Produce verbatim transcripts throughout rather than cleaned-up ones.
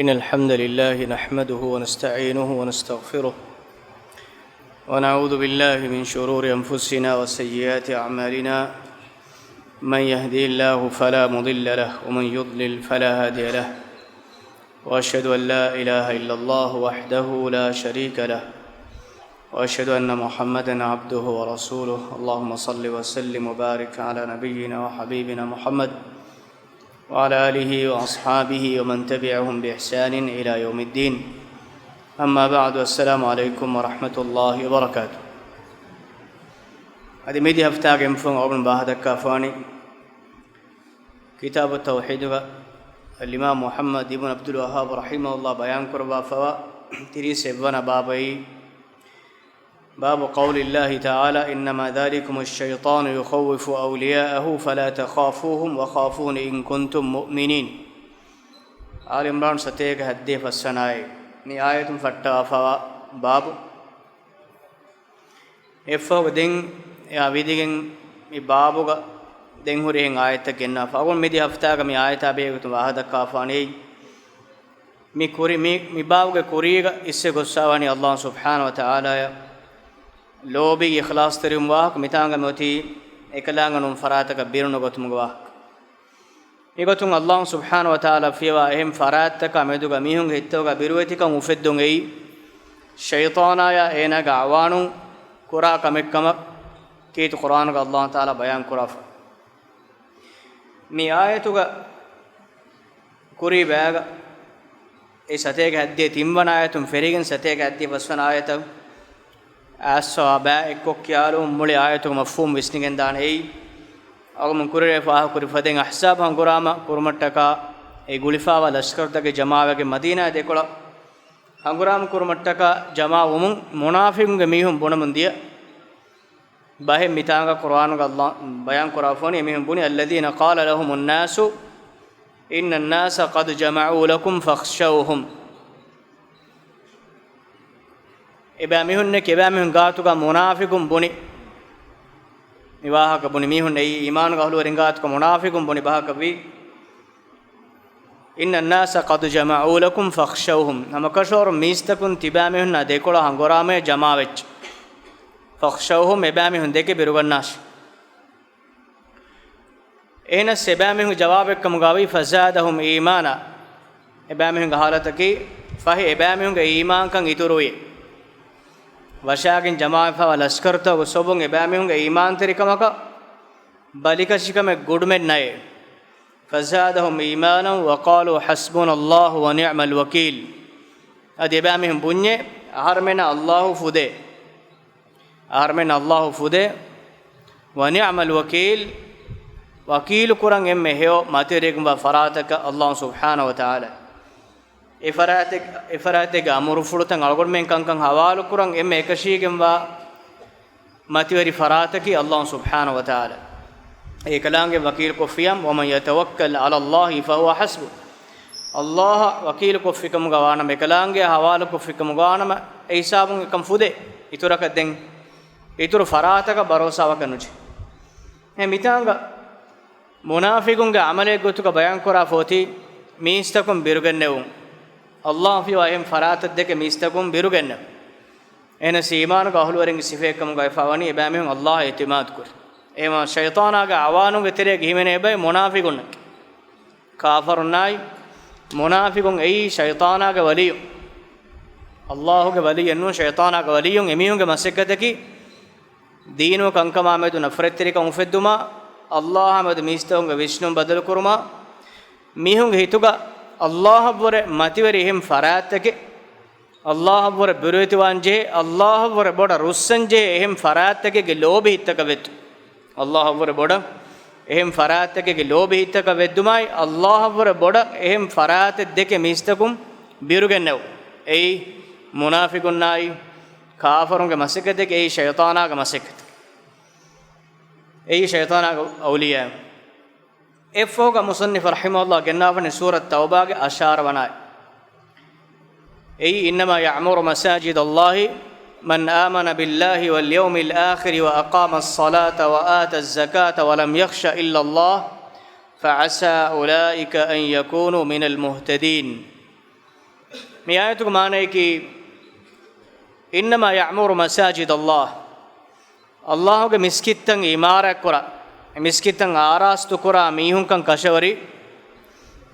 إن الحمد لله نحمده ونستعينه ونستغفره، ونعوذ بالله من شرور أنفسنا وسيئات أعمالنا. من يهده الله فلا مضل له، ومن يضلل فلا هادي له. وأشهد أن لا إله إلا الله وحده لا شريك له، وأشهد أن محمدا عبده ورسوله. اللهم صل وسلم وبارك على نبينا وحبيبنا محمد وعلى آله وأصحابه ومن تبعهم بإحسان إلى يوم الدين. أما بعد، السلام عليكم ورحمة الله وبركاته. އަދި މިދި ހަފްތާގެ އެންމެ ފުރަތަމަ އަޅުގަނޑު ބާހަދައްކާފާނީ ކިތާބު ތައުޙީދުގަ އަލްއިމާމް މުޙައްމަދު އިބްނު ޢަބްދުލް ވައްހާބް ރަޙިމަހުﷲ ބަޔާން ކުރައްވާފައިވާ ތިރީސް އެއްވަނަ ބާބައީ، باب قول الله تعالى: إنما ذلكم الشيطان يخوف أولياءه فلا تخافوهم وخافون إن كنتم مؤمنين. އާލު ޢިމްރާން ސަތޭކަ ހައްދިހަ ފަސްވަނަ އާޔަތް. މި އާޔަތުން ފައްޓަވާފައިވާ ބާބު. އެއަށްފަހު ދެން އެއާ ވިދިގެން މި ބާބުގަ ދެން ހުރިހެން އާޔަތްތައް ގެންނާފަ. އަޅުގަނޑު މިދި ހަފްތާގަ މި އާޔަތާ ބެހޭގޮތުން ވާހަކަ ދައްކާފާނީ. މި ކުރި-، މި، މި ބާބުގެ ކުރީގަ އިސްވެ ގޮއްސާވަނީ ﷲ ސުބްޙާނަހޫ ވަތަޢާލާއަށް ލޯބި އިޚްލާޞްތެރިވުމުގެ ވާހަކަ. މިތާނގަ މިއޮތީ އެކަލާނގެ ނޫން ފަރާތަކަށް ބިރުނުގަތުމުގެ ވާހަކަ. މިގޮތުން ﷲ ސުބްޙާނަހޫ ވަތަޢާލާ ފިޔަވާ އެހެން ފަރާތްތަކާ މެދުގަ މީހުންގެ ހިތްތަކުގަ ބިރުވެތިކަން އުފެއްދުން އެއީ، ޝައިޠާނާޔާ އޭނާގެ އަޢުވާނުން ކުރާ ކަމެއްކަމަށް ކީރިތި ޤުރްއާނުގަ ﷲ ތަޢާލާ ބަޔާން ކުރާފަ. މި އާޔަތުގަ ކުރީ ބައިގަ އެ ސަތޭކަ ހައްދިހަ ތިންވަނަ އާޔަތުން ފެށިގެން ސަތޭކަ ހައްދިހަ ފަސްވަނަ އާޔަތަށް އައްސަވާ ބައި އެއްކޮށް ކިޔާލުމުން މުޅި އާޔަތުގެ މަފްހޫމް ވިސްނިގެންދާނެ. އެއީ، އަޅުގަނޑު ކުރިއަރައިފަ ފާހަގަކުރި ފަދައިން އަޙްޒާބު ހަނގުރާމަ ކުރުމަށްޓަކާ އެ ގުޅިފައިވާ ލަޝްކަރުތަކެއް ޖަމާވެގެން މަދީނާ ދެކޮޅަށް ހަނގުރާމަ ކުރުމަށްޓަކާ ޖަމާވުމުން މުނާފިޤުންގެ މީހުން ބުނަމުން ދިޔަ ބަހެއް މިތާނގަ ޤުރްއާނުގަ ﷲ ބަޔާން ކުރާފަވަނީ. އެމީހުން ބުނި: الذين قال لهم الناس إن الناس قد جمعوا لكم فاخشوهم. އެބައިމީހުންނެކޭ، އެބައިމީހުން ގާތުގަ މުނާފިޤުން ބުނި، މި ވާހަކަ ބުނި މީހުން އެއީ އީމާނުގަ އަހުލުވެރިން ގާތުގަ މުނާފިޤުން ބުނި ބަހަކަށްވީ، إن الناس قد جمعوا لكم فاخشوهم. ހަމަކަށަވަރުން މީސްތަކުން ތިބައިމީހުންނާ ދެކޮޅަށް ހަނގުރާމަޔަށް ޖަމާވެއްޖެ. فاخشوهم، އެބައިމީހުން ދެކެ ބިރުގަންނާށި. އެހެނަސް އެބައިމީހުންގެ ޖަވާބެއްކަމުގައި، فزادهم إيمانا، އެބައިމީހުންގެ ހާލަތަކީ ފަހެ އެބައިމީހުންގެ އީމާންކަން އިތުރުވި. ވަށާގެން ޖަމާވެފައިވާ ލަޝްކަރުތަކުގެ ސަބަބުން އެބައިމީހުންގެ އީމާންތެރިކަމަކަށް ބަލިކަށިކަމެއް ގުޑުމެއް ނައެއް. فزادهم إيمانا وقالوا حسبنا الله ونعم الوكيل. އަދި އެބައިމީހުން ބުންޏޭ، އަހަރުމެންނަށް ﷲ ފުދޭ. އަހަރުމެން ﷲ ފުދޭ، ونعم الوكيل، ވަކީލު ކުރަން އެންމެ ހެޔޮ މަތިވެރިއެއްގެ ފަރާތަކަށް ﷲ ސުބްޙާނަހޫ ވަތަޢާލާ. އެ ފަރާތެއް، އެ ފަރާތެއްގެ އަމުރުފުޅުތައް އަޅުގަނޑުމެން ކަންކަން ހަވާލު ކުރަން އެންމެ އެކަށީގެންވާ މަތިވެރި ފަރާތަކީ ﷲ ސުބްޙާނަހޫ ވަތަޢާލާ. އެކަލާނގެ ވަކީލު ކޮށްފިޔަމް، ومن يتوكل على الله فهو حسبه. ﷲ އަށް ވަކީލު ކޮށްފިކަމުގަ ވާނަމަ، އެކަލާނގެ ހަވާލު ކޮށްފިކަމުގަ ވާނަމަ، އެ ހިސާބުން އެކަން ފުދޭ. އިތުރަކަށް ދެން އިތުރު ފަރާތަކަށް ބަރޯސާވަކަށް ނުޖެހޭ. އެ މިތާނގަ މުނާފިޤުންގެ ޢަމަލެއް ގޮތުގަ ބަޔާންކުރާފަ އޮތީ މީސްތަކުން ބިރުގެންނެވުން. ﷲ ފިޔަވާ އެހެން ފަރާތެއް ދެކެ މީސްތަކުން ބިރުގެންނެވުން. އެހެނަސް އީމާނުގެ އަހުލުވެރިންގެ ސިފައެއްކަމުގައި ވެފައިވަނީ އެބައިމީހުން ﷲ އަށް އިޢުތިމާދުކުރި. އެހެންވީމާ ޝައިޠާނާގެ އަޢުވާނުންގެ ތެރޭގަ ހިމެނޭ ބައެއް މުނާފިޤުންނަކީ. ކާފަރުންނާއި މުނާފިޤުން އެއީ ޝައިޠާނާގެ ވަލިއްޔުން. ﷲ ގެ ވަލިއްޔެއް ނޫން، ޝައިޠާނާގެ ވަލިއްޔުން. އެމީހުންގެ މަސައްކަތަކީ ދީނު ކަންކަމާ މެދު ނަފްރަތްތެރިކަން އުފެއްދުމާ، ﷲ އާ މެދު މީސްތަކުންގެ ވިސްނުން ބަދަލުކުރުމާ، މީހުންގެ ހިތުގަ ﷲ އަށްވުރެ މަތިވެރި އެހެން ފަރާތްތަކެއް، ﷲ އަށްވުރެ ބިރުވެތިވާން ޖެހޭ، ﷲ އަށްވުރެ ބޮޑަށް ރުއްސަން ޖެހޭ އެހެން ފަރާތްތަކެއްގެ ލޯބި ހިތްތަކަށް ވެއްދުން. ﷲ އަށްވުރެ ބޮޑަށް އެހެން ފަރާތްތަކެއްގެ ލޯބި ހިތްތަކަށް ވެއްދުމާއި، ﷲ އަށްވުރެ ބޮޑަށް އެހެން ފަރާތެއް ދެކެ މީސްތަކުން ބިރުގެންނެވުން. އެއީ މުނާފިޤުންނާއި ކާފަރުންގެ މަސައްކަތެކޭ، އެއީ ޝައިޠާނާގެ މަސައްކަތެކޭ. އެއީ ޝައިޠާނާގެ އައުލިޔާ. އެއަށްފަހުގަ މުޞައްނިފު ރަޙިމަހުﷲ ގެންނާފަނީ ސޫރަތު ތައުބާގެ އަށާރަ ވަނަ އާޔަތް. އެއީ، إنما يعمر مساجد الله من آمن بالله واليوم الآخر وأقام الصلاة وآتى الزكاة ولم يخش إلا الله فعسى أولئك أن يكونوا من المهتدين. މި އާޔަތުގެ މާނަޔަކީ، إنما يعمر مساجد الله، ﷲ ގެ މިސްކިތްތައް އިމާރާތްކުރާ، މިސްކިތްތައް އާރާސްތުކުރާ މީހުންކަން ކަށަވަރީ،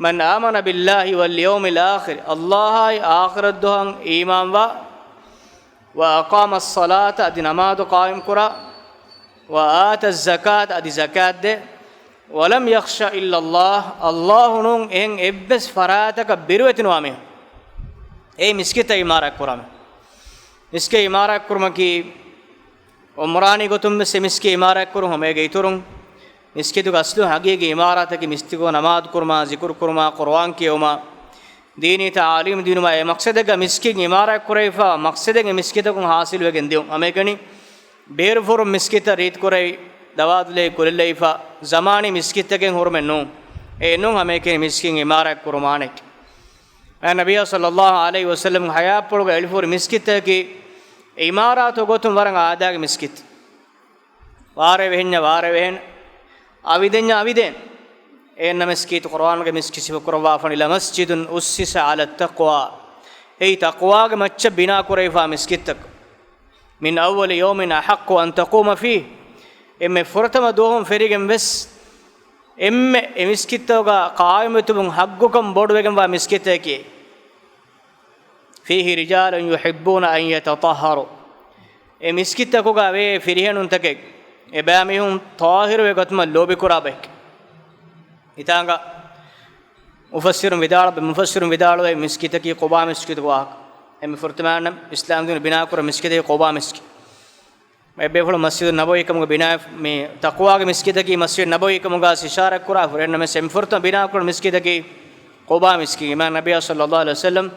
من آمن بالله واليوم الآخر، ﷲ އާއި އާޚިރަތްދުވަހަށް އީމާންވާ، وأقام الصلاة، އަދި ނަމާދު ޤާއިމްކުރާ، وآتى الزكاة، އަދި ޒަކާތްދޭ، ولم يخش إلا الله، ﷲ ނޫން އެހެން އެއްވެސް ފަރާތަކަށް ބިރުވެތިނުވާ މީހުން. އެއީ މިސްކިތްތައް އިމާރާތްކުރާ މީހުން. މިސްކިތް އިމާރާތްކުރުމަކީ އުމްރާނީ ގޮތުން ވެސް އެ މިސްކިތް އިމާރާތްކުރުން ހަމަ އޭގެ އިތުރުން، މިސްކިތުގެ އަސްލު ހަގީގީ އިމާރާތަކީ މިސްކިތުގަ ނަމާދު ކުރުމާ، ޒިކުރު ކުރުމާ، ޤުރުއާން ކިޔެވުމާ، ދީނީ ތަޢާލީމް ދިނުމާ، އެ މަޤްޞަދެއްގަ މިސްކިތް އިމާރާތް ކުރެވިފަ، މަޤްޞަދެއް އެ މިސްކިތަކުން ޙާޞިލުވެގެން ދިޔުން. ހަމައެކަނި ބޭރުފުރުން މިސްކިތަށް ރީތިކުރެވި، ދަވާދުލެއް ކުލެލެވިފަ، ޒަމާނީ މިސްކިތްތަކެއް ހުރުމެއް ނޫން. އެ ނޫން ހަމައެކަނި މިސްކިތް އިމާރާތް ކުރުމާނެ. އެ ނަބިއްޔާ ޞައްލައްލާހު ޢަލައިހި ވަސައްލަމް ޙަޔާތްޕުޅުގަ އެޅިފަ ހުރި މިސްކިތަކީ އިމާރާތު ގޮތުން ވަރަށް އާދައިގެ މިސްކިތް. ވާރޭ ވެހެންޏާ ވާރޭ ވެހެން، އަވިދެންޏާ އަވިދެން. އެހެންނަމަވެސް ކީރިތި ޤުރުއާނުގަ މިސްކިތް ސިފަކުރައްވާފަ، لمسجد أسس على التقوى، އެއީ ތަޤްވާގެ މައްޗަށް ބިނާކުރެވިފާ މިސްކިތްތަކު. من أول يوم أحق أن تقوم فيه، އެންމެ ފުރަތަމަ ދުވަހުން ފެރިގެން ވެސް އެންމެ އެ މިސްކިތްތަކުގަ ޤާއިމުވެތިބުން ޙައްޤުކަން ބޮޑުވެގެންވާ މިސްކިތަކީ. فيه رجال يحبون أن يتطهروا، އެ މިސްކިތްތަކުގަ ވޭ ފިރިހެނުންތަކެއް، އެބައިމީހުން ޠާހިރުވެ ގޮތުމަށް ލޯބިކުރާ ބައެއް. އެތާނގަ މުފައްސިރުން ވިދާޅު، މުފައްސިރުން ވިދާޅުވޭ މިސްކިތަކީ ޤުބާ މިސްކިތުގެ ވާހަކަ. އެންމެ ފުރަތަމަ އިސްލާމްދީނު ބިނާކުރި މިސްކިތަކީ ޤުބާ މިސްކިތް. އެބޭފުޅުން މަސްޖިދު ނަބަވީ ކަމުގަ ބިނާ، މި ތަޤްވާގެ މިސްކިތަކީ މަސްޖިދު ނަބަވީ ކަމުގަ އިޝާރާތް ކުރާ ފުރެންނަމެސް އެންމެ ފުރަތަމަ ބިނާކުރި މިސްކިތަކީ ޤުބާ މިސްކިތް. އިމާމް ނަބިއްޔާ ޞައްލައްލާހު ޢަލައިހި ވަސައްލަމް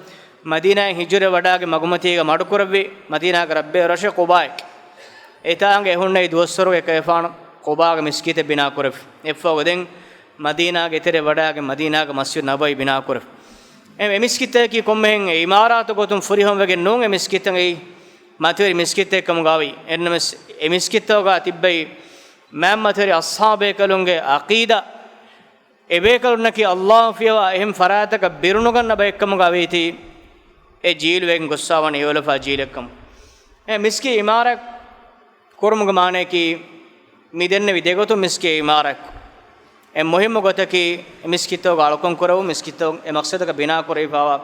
މަދީނާއިން ހިޖުރަ ވަޑާގެ މަގުމަތީގަ މަޑުކުރެއްވި މަދީނާގެ ރައްބޭ ރަށެއް ޤުބާއެކޭ. އެތާނގަ އެ ހުންނަ ދުވަސްވަރުގެ އެކަލޭގެފާނު ޤުބާގެ މިސްކިތެއް ބިނާކުރެއްވި. އެއަށްފަހު ދެން މަދީނާގެ އެތެރެ ވަޑާގެ މަދީނާގެ މަސްޖިދު ނަބަވީ ބިނާކުރެއްވި. އެ، އެ މިސްކިތަކީ ކޮންމެހެން އެ އިމާރާތު ގޮތުން ފުރިހަމަވެގެން ނޫން، އެ މިސްކިތަށް އެއީ މަތިވެރި މިސްކިތެއް ކަމުގައި. އެހެންނަމަވެސް އެ މިސްކިތްތަކުގަ ތިއްބައި މާތް މަތިވެރި އަޞްޙާބޭކަލުންގެ ޢަޤީދާ، އެބޭކަލުންނަކީ ﷲ ފިޔަވާ އެހެން ފަރާތަކަށް ބިރުނުގަންނަ ބައެއްކަމުގައި ވީތީ، އެ ޖީލު ވެގެން ގޮއްސަވާނީ އެ އުޅެފާ ޖީލެއްކަމު. އެ މިސްކިތް އިމާރާތް ކުރުމުގެ މާނައަކީ، މި ދެންނެވި ދެގޮތުން މިސްކިތް އިމާރާތް. އެ މުހިއްމު ގޮތަކީ، އެ މިސްކިތްތަކުގަ އަޅުކަން ކުރެވުން، މިސްކިތްތަކު އެ މަޤްޞަދަކަށް ބިނާ ކުރެވިފައިވާ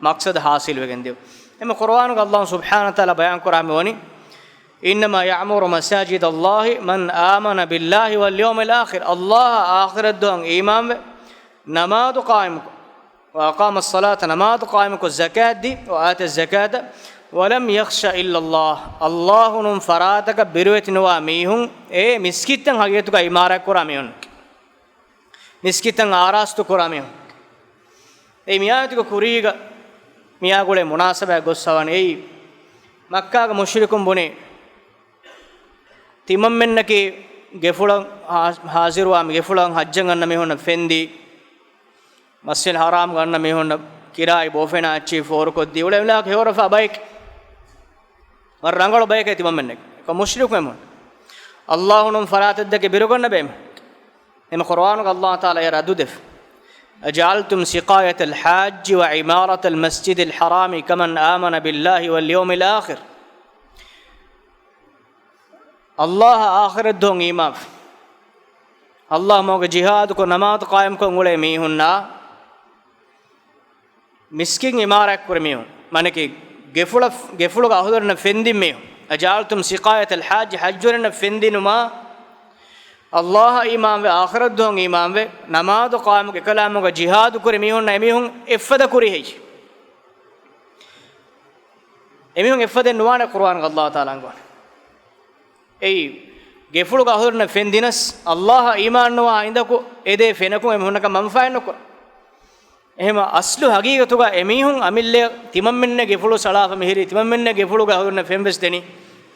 މަޤްޞަދު ޙާޞިލުވެގެން ދިޔުން. އެމަ ޤުރުއާނުގަ ﷲ ސުބްޙާނަހޫ ވަތަޢާލާ ބަޔާން ކުރާ މިވަނީ، إنما يعمر مساجد الله من آمن بالله واليوم الآخر، ﷲ އާ އާޚިރަތްދުވަހަށް އީމާންވެ، ނަމާދު ޤާއިމުކޮށް، وأقام الصلاة، ނަމާދު ޤާއިމުކޮށް، ޒަކާތްދީ، وآتى الزكاة، ولم يخش إلا الله، ﷲ ނޫން ފަރާތަކަށް ބިރުވެތިނުވާ މީހުން، އެ މިސްކިތްތައް ހަގީގަތުގަ އިމާރާތްކުރާ މީހުން، މިސްކިތްތައް އާރާސްތުކުރާ މީހުން. އެ މިއާޔަތުގެ ކުރީގަ މިއާގުޅޭ މުނާސަބާތް ގޮއްސަވާނެ. އެއީ، މައްކާގެ މުޝްރިކުން ބުނި، ތިމަންމެންނަކީ ގެފުޅަށް ހާ-، ހާޒިރުވާ މި ގެފުޅަށް ޙައްޖަށް އަންނަ މީހުންނަށް ފެންދީ، މަސްޖިދުލް ޙަރާމްގަ އަންނަ މީހުންނަށް ކިރާއި ބޯފެނާ އެއްޗެހި ފޯރުކޮށްދީ އުޅެ އިލާހަކަށް ހެޔޮވަރަފާ ބައެކޭ. ވަރަށް ރަނގަޅު ބަޔެކޭ ތިމަންމެންނެއް. އެކަމް މުޝްރިކު އެމުން. ﷲ ނޫން ފަރާތެއް ދެކެ ބިރުގަންނަ ބޭމެ. އެމަ ޤުރުއާނުގަ ﷲ ތަޢާލާ އެ ރައްދު ދެފަ. أجعلتم سقاية الحاج وعمارة المسجد الحرام كمن آمن بالله واليوم الآخر. ﷲ އާޚިރަތްދުވަހަށް އީމާންވެ، ﷲ މަގުގަ ޖިހާދުކޮށް ނަމާދު ޤާއިމުކޮށް އުޅޭ މީހުންނާ މިސްކިތް އިމާރާތްކުރި މީހުން، މާނައަކީ ގެފުޅަށް، ގެފުޅުގަ އަހުލުވެރިންނަށް ފެންދިން މީހުން. أجعلتم سقاية الحاج، ޙައްޖުވެރިންނަށް ފެންދިނުމާ، ﷲ އަށް އީމާންވެ، އާޚިރަތްދުވަހަށް އީމާންވެ، ނަމާދު ޤާއިމު އެކަލާމުގަ ޖިހާދުކުރި މީހުންނަށް އެމީހުން އެއްފަދަ ކުރީ ހެއްޔެވެ؟ އެމީހުން އެއްފަދައެއް ނުވާނެ ޤުރުއާނުގަ ﷲ ތަޢާލާ އަންގަވަނީ. އެއީ، ގެފުޅުގަ އަހުލުވެރިންނަށް ފެންދިނަސް، ﷲ އަށް އީމާންނުވާ އިނދަކު އެދޭ ފެނަކުން އެމީހުންނަކަށް މަންފާއެއް ނުކުރޭ. އެހެންމަ އަސްލު ހަގީގަތުގަ އެމީހުން އަމިއްލަ ތިމަންމެންނެ ގެފުޅު ސަޅާފަ މިހިރީ، ތިމަންމެންނެ ގެފުޅުގަ އަހުލުވެރިންނަށް ފެންވެސް ދެނީ.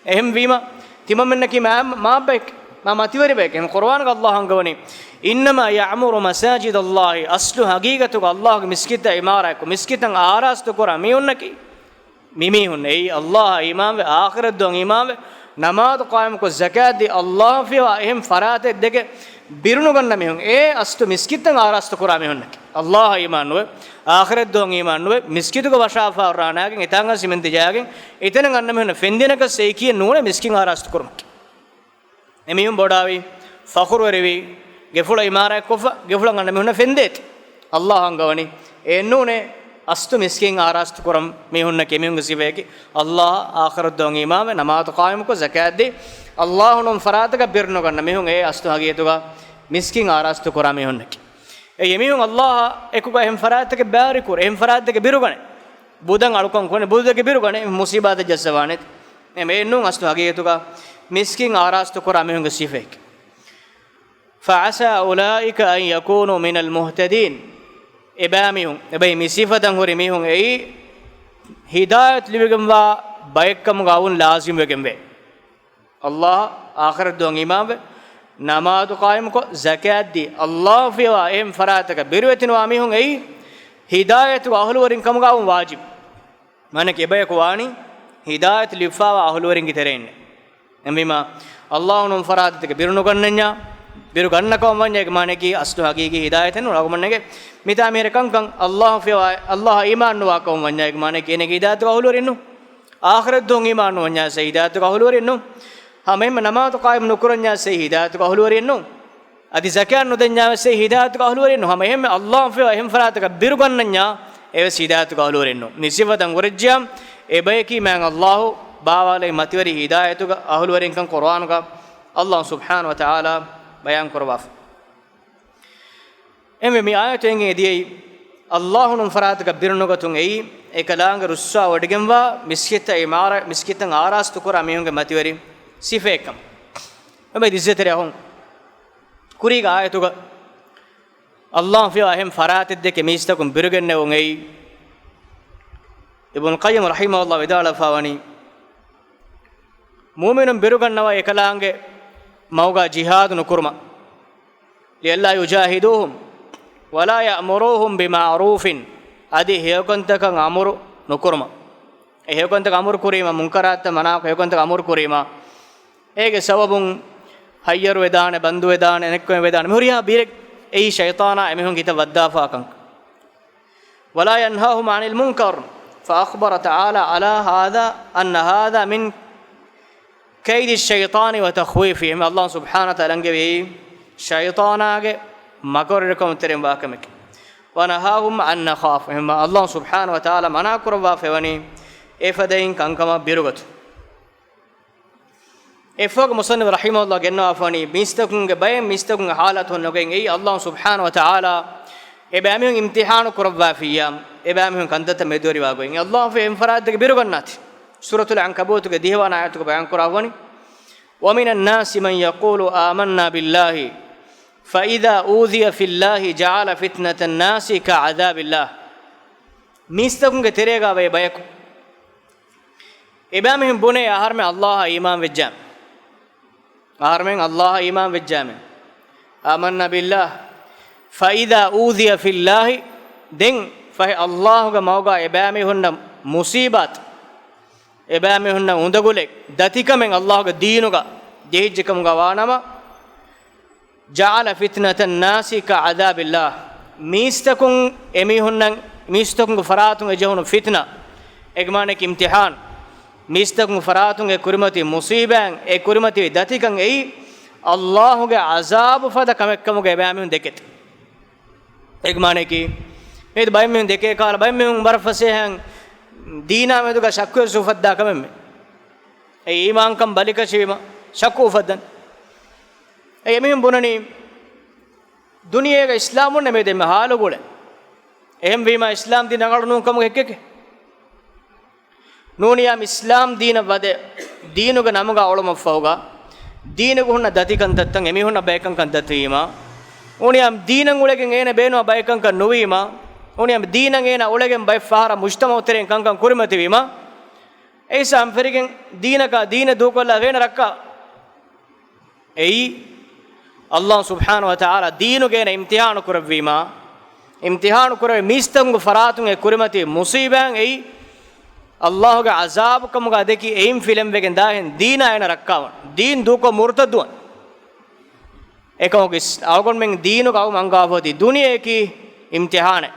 އެހެންވީމަ، ތިމަންމެންނަކީ މާ، މާ ބައެކޭ، މާ މަތިވެރި ބައެކޭ. އެހެން ޤުރުއާނުގަ ﷲ އަންގަވަނީ، إنما يعمر مساجد الله، އަސްލު ހަގީގަތުގަ ﷲ ގެ މިސްކިތްތައް އިމާރާތްކޮށް، މިސްކިތްތައް އާރާސްތުކުރާ މީހުންނަކީ، މިމީހުން އެއީ ﷲ އަށް އީމާންވެ، އާޚިރަތްދުވަހަށް އީމާންވެ، ނަމާދު ޤާއިމުކޮށް، ޒަކާތްދީ، ﷲ ފިޔަވާ އެހެން ފަރާތެއް ދެކެ ބިރުނުގަންނަ މީހުން އެ އަސްތު މިސްކިތްތައް އާރާސްތު ކުރާ މީހުންނަކީ، އައްލާހަށް އީމާންނުވެ، އާޚިރަތް ދުވަހަށް އީމާންނުވެ، މިސްކިތުގަ ވަށާފާ އޮށާނާގެން އެތާނގަ ސިމެން ތިޖާގެން އެތަނަށް އަންނަ މީހުން ފެންދިނަކަސް އެއީކީ ނޫނޭ މިސްކިތް އާރާސްތު ކުރުމަކީ. އެމީހުން ބޮޑާވި، ފަޚުރުވެރިވި، ގެފުޅަށް އިމާރާތްކޮށްފަ، ގެފުޅަށް އަންނަ މީހުންނަށް ފެންދޭތި. އައްލާހަށް އަންގަވަނީ އެއެއްނޫނޭ އަސްތު މިސްކިތް އާރާސްތު ކުރަން މީހުންނަކީ. އެމީހުންގެ ސިފައަކީ އައްލާހަށް އާޚިރަތް ދުވަހަށް އީމާންވެ، ނަމާދު ޤާއިމުކޮށް، ޒަކާތްދީ، އައްލާހު ނޫން ފަރާތަކަށް ބިރުނުގަންނަ މީހުން އެ އަސްތު ހަގީގަތުގަ މިސްކިތް އާރާސްތު ކުރާ މީހުންނަކީ. އެ އެމީހުން އައްލާހާ އެކުގަ އެހެން ފަރާތަކެއް ބާރިކުރޭ، އެހެން ފަރާތަކެއް ބިރުގަނޭ. ބުދަށް އަޅުކަން ކުރަނީ، ބުދެއްގެ ބިރުގަނޭ، މުސީބާތެއް ޖައްސަވާނެ. އެ އެއެއްނޫން އަސްލު ހަގީގަތުގަ މިސްކިތް އާރާސްތު ކުރާ މީހުންގެ ސިފައެކޭ. فعسى أولئك أن يكونوا من المهتدين. އެބައިމީހުން، އެބައި މި ސިފަތައް ހުރި މީހުން އެއީ ހިދާޔަތް ލިބިގެންވާ ބައެއްކަމުގަ އަވުން ލާޒިމްވެގެންވޭ. އައްލާހަށް އާޚިރަތް ދުވަހަށް އީމާންވެ، ނަމާދު ޤާއިމުކޮށް، ޒަކާތްދީ، އައްލާހު ފިޔަވާ އެހެން ފަރާތަކަށް ބިރުވެތިނުވާ މީހުން އެއީ ހިދާޔަތުގެ އަހުލުވެރިން ކަމުގަ އަވުން ވާޖިބު. މާނައަކީ އެބަޔަކު ވާނީ ހިދާޔަތު ލިބިފާވާ އަހުލުވެރިންގެ ތެރެއިންނޭ. އެހެންވީމާ، އައްލާހު ނޫން ފަރާތަކަށް ބިރުނުގަންނަންޏާ، ބިރުގަންނަ ކަމަށް ވަންޏާ އޭގެ މާނައަކީ އަސްލު ހަގީގީ ހިދާޔަތެއް ނޫން. އަޅުގަނޑުމެންގެ މިތާ މިހިރަ ކަންކަން އައްލާހު ފިޔަވާ، އައްލާހަށް އީމާންނުވާ ކަމަށް ވަންޏާ އޭގެ މާނައަކީ އޭނަ ހިދާޔަތުގެ އަހުލުވެރިން ނޫން. އާޚިރަތް ދުވަހަށް އީމާންނުވަންޏާ އެއީ ހިދާޔަތުގެ އަހުލުވެރިން ނޫން. ހަމައެހެންމެ ނަމާދު ޤާއިމް ނުކުރަންޏާ އެއީ ހިދާޔަތުގެ އަހުލުވެރިން ނޫން. އަދި ޒަކާތް ނުދެންޏާވެސް އެއީ ހިދާޔަތުގެ އަހުލުވެރިން ނޫން. ހަމައެހެންމެ އައްލާހު ފިޔަވާ އެހެން ފަރާތަކަށް ބިރުގަންނަންޏާ އެވެސް ހިދާޔަތުގެ އަހުލުވެރިން ނޫން. މި ސިފަތައް ހުރެއްޖިޔާ އެބަޔަކީ މާތް އައްލާހު ބާވާލައި މަތިވެރި ހިދާޔަތުގެ އަހުލުވެރިންކަން ޤުރުއާނުގަ އައްލާހު ސުބްޙާނަހު ވަ ތަޢާލާ ބަޔާން ކުރައްވާފަ. އެހެންވެ، މި އާޔަތު އެނގެން އެދިޔައީ، އައްލާހު ނޫން ފަރާތަކަށް ބިރުނުގަތުން އެއީ، އެކަލާނގެ ރުއްސާވޮޑިގެންވާ މިސްކިތްތައް އިމާރާ-، މިސްކިތްތައް އާރާސްތު ކުރާ މީހުންގެ މަތިވެރި ސިފައެއްކަމަށް. އެބައި އިއްޒަތްތެރި އަޚުން، ކުރީގެ އާޔަތުގަ އައްލާހު ފިޔަވާ އެހެން ފަރާތެއް ދެކެ މީސްތަކުން ބިރުގެންނެވުން އެއީ، އިބްނުލް ޤައްޔިމް ރަޙިމަހުﷲ ވިދާޅުވެފާވަނީ، މުއުމިނުން ބިރުގަންނަވާ އެކަލާނގެ މަގުގަ ޖިހާދު ނުކުރުމަށް، لئلا يجاهدوهم ولا يأمروهم بمعروف، އަދި ހެޔޮކަންތަކަށް އަމުރު ނުކުރުމަށް. އެ ހެޔޮކަންތަކަށް އަމުރު ކުރީމަ، މުންކަރާތްތައް މަނާކޮށް ހެޔޮކަންތަކަށް އަމުރު ކުރީމަ، އޭގެ ސަބަބުން ހައްޔަރުވެދާނެ، ބަންދުވެދާނެ، ނެތްކޮށް ވެދާނެ. މި ހުރިހާ ބިރެއް އެއީ ޝައިޠާނާ އެމީހުން ހިތަށް ވައްދާފާ ކަންކަން. ولا ينهاهم عن المنكر، فأخبر تعالى على هذا، أن هذا من كيد الشيطان وتخويفه. އެހެން އައްލާހު ސުބްޙާނަހު ވަ ތަޢާލާ އަންގެވީ ޝައިޠާނާގެ މަކަރުވެރިކަމުން ތެރެއިން ވާ ކަމެކޭ. ونهاهم أن نخاف. އެހެން އައްލާހު ސުބްޙާނަހު ވަ ތަޢާލާ މަނާ ކުރައްވާފައިވަނީ އެފަދައިން ކަންކަމަށް ބިރުގަތުން. އެއްފަހަކު މުޞައްނިފު ރަޙިމަހުﷲ ގެންނަވާފަވަނީ، މީސްތަކުންގެ ބައެއް މީސްތަކުންގެ ޙާލަތު ނުގެން އެއީ އައްލާހު ސުބްޙާނަހު ވަ ތަޢާލާ އެބައިމީހުން އިމްތިޙާނު ކުރައްވާފިއްޔާ، އެބައިމީހުން ކަންތައްތައް މެދުވެރިވާ ގޮތް. އައްލާހު އެހެން ފަރާތްތަކެއް ބިރުގަންނާތި. ސޫރަތުލް ޢަންކަބޫތުގެ ދިހަވަނަ އާޔަތުގަ ބަޔާން ކުރައްވަނީ، ومن الناس من يقول آمنا بالله فإذا أوذي في الله جعل فتنة الناس كعذاب الله. މީސްތަކުންގެ ތެރޭގަ ވޭ ބަޔަކު އެބައިމީހުން ބުނޭ، އަހަރުމެން އައްލާހަށް އީމާން ވެއްޖާމެ. އަހަރުމެން އައްލާހަށް އީމާން ވެއްޖާމެ. آمنا بالله فإذا أوذي في الله، ދެން ފަހެ އައްލާހުގެ މަގުގަ އެބައިމީހުންނަށް މުޞީބާތު، އެބައިމީހުންނަށް އުނދަގުލެއް، ދަތިކަމެއް އައްލާހުގެ ދީނުގަ ޖެހިއްޖެ ކަމުގަ ވާނަމަ، جعل فتنة الناس كعذاب الله. މީސްތަކުން އެމީހުންނަށް، މީސްތަކުންގެ ފަރާތުން އެ ޖެހުނު ފިތްނަ، އޭގެ މާނައަކީ އިމްތިޙާން، މީސްތަކުންގެ ފަރާތުން އެ ކުރިމަތި މުޞީބާތް، އެ ކުރިމަތި ދަތިކަން އެއީ، އައްލާހުގެ ޢަޒާބު ފަދަ ކަމެއްކަމުގަ އެބައިމީހުން ދެކެތި. އޭގެ މާނައަކީ، މިއަދު ބައެއް މީހުން ދެކޭ ކަހަލަ، ބައެއް މީހުން ވަރަށް ފަސޭހައިން ދީނާ މެދުގަ ޝައްކުވެސް އުފައްދާ ކަމެއްމެ. އެ އީމާންކަން ބަލިކަށިވީމަ ޝައްކު އުފައްދަން. އެ އެމީހުން ބުނަނީ، ދުނިޔޭގަ އިސްލާމުން ނެމެދެމެ ހާލު ގުޅެ. އެހެންވީމަ، އިސްލާމް ދީން ރަނގަޅު ނޫން ކަމުގެ އެއްކެކޭ. ނޫނިޔާ އިސްލާމް ދީނަށް ވަދެ، ދީނުގެ ނަމުގަ އުޅުމަށްފަހުގަ، ދީނުގަ ހުންނަ ދަތިކަންތައްތައް އެމީހުންނަށް ބައެއްކަންކަން ދަތިވީމަ، ނޫނިޔާ ދީނަށް އުޅެގެން އޭނަ ބޭނުމަށް ބައެއްކަންކަން ނުވީމަ، ނޫނިޔާ ދީނަށް އޭނަ އުޅެގެން ބައެއް ފަހަރަށް މުޖްތަމަޢު ތެރެއިން ކަންކަން ކުރިމަތިވީމަ، އެއީ އަންފެރިގެން ދީނަކާ ދީނެއް ދޫކޮށްލާ އޭނަ ރައްކާ. އެއީ، އައްލާހު ސުބްޙާނަހު ވަ ތަޢާލާ ދީނުގަ އޭނަ އިމްތިޙާނު ކުރެއްވީމާ، އިމްތިޙާނު ކުރެވޭ މީސްތަކުންގެ ފަރާތުން އެ ކުރިމަތި މުޞީބާތް އެއީ، އައްލާހުގެ ޢަޒާބު ކަމުގަ ދެކި އެއިން ފިލަންވެގެން ދާހެން ދީނާ އޭނަ ރައްކާވަން. ދީން ދޫކޮށް މުރުތައްދުވަން. އެކަމަކު އިސް-، އަޅުގަނޑުމެން ދީނުގަ އަޅުގަނޑު އަންގާފަ އޮތީ ދުނިޔެއަކީ އިމްތިހާނެއް.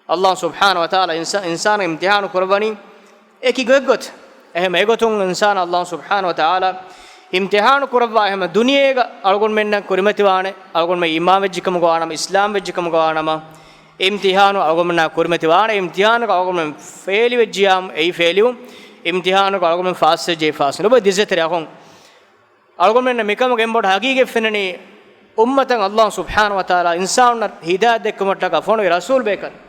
އައްލާހު ސުބްޙާނަހު ވަތަޢާލާ އިންސާ-، އިންސާނަށް އިމްތިހާނު ކުރައްވަނީ އެކި ގޮތްގޮތަށް. އެހެން އެގޮތުން އިންސާނަށް އައްލާހު ސުބްޙާނަހު ވަތަޢާލާ އިމްތިހާނު ކުރައްވާ އެހެން ދުނިޔޭގަ އަޅުގަނޑުމެންނަށް ކުރިމަތިވާނެ، އަޅުގަނޑުމެން އީމާން ވެއްޖެކަމުގަ ވާނަމަ، އިސްލާމް ވެއްޖެކަމުގަ ވާނަމަ، އިމްތިހާނު އަޅުގަނޑުމެންނާ ކުރިމަތިވާނެ، އިމްތިހާނުގަ އަޅުގަނޑުމެން ފެއިލް ވެއްޖިޔާމު އެއީ ފެއިލްވުން، އިމްތިހާނުގަ އަޅުގަނޑުމެން ފާސްވެއްޖެ އެއީ ފާސްވުން. ލޮބުވެތި ދިވެހި އަޚުން، އަޅުގަނޑުމެންނަށް މިކަމުގެ އެންމެ ބޮޑު ހަގީގަތް ފެންނަނީ، އުއްމަތަށް އައްލާހު ސުބްޙާނަހު ވަތަޢާލާ އިންސާނުންނަށް ހިދާޔަތް ދެއްކުމަށްޓަކާ ފޮނުވި ރަސޫލް ބޭކަލުން.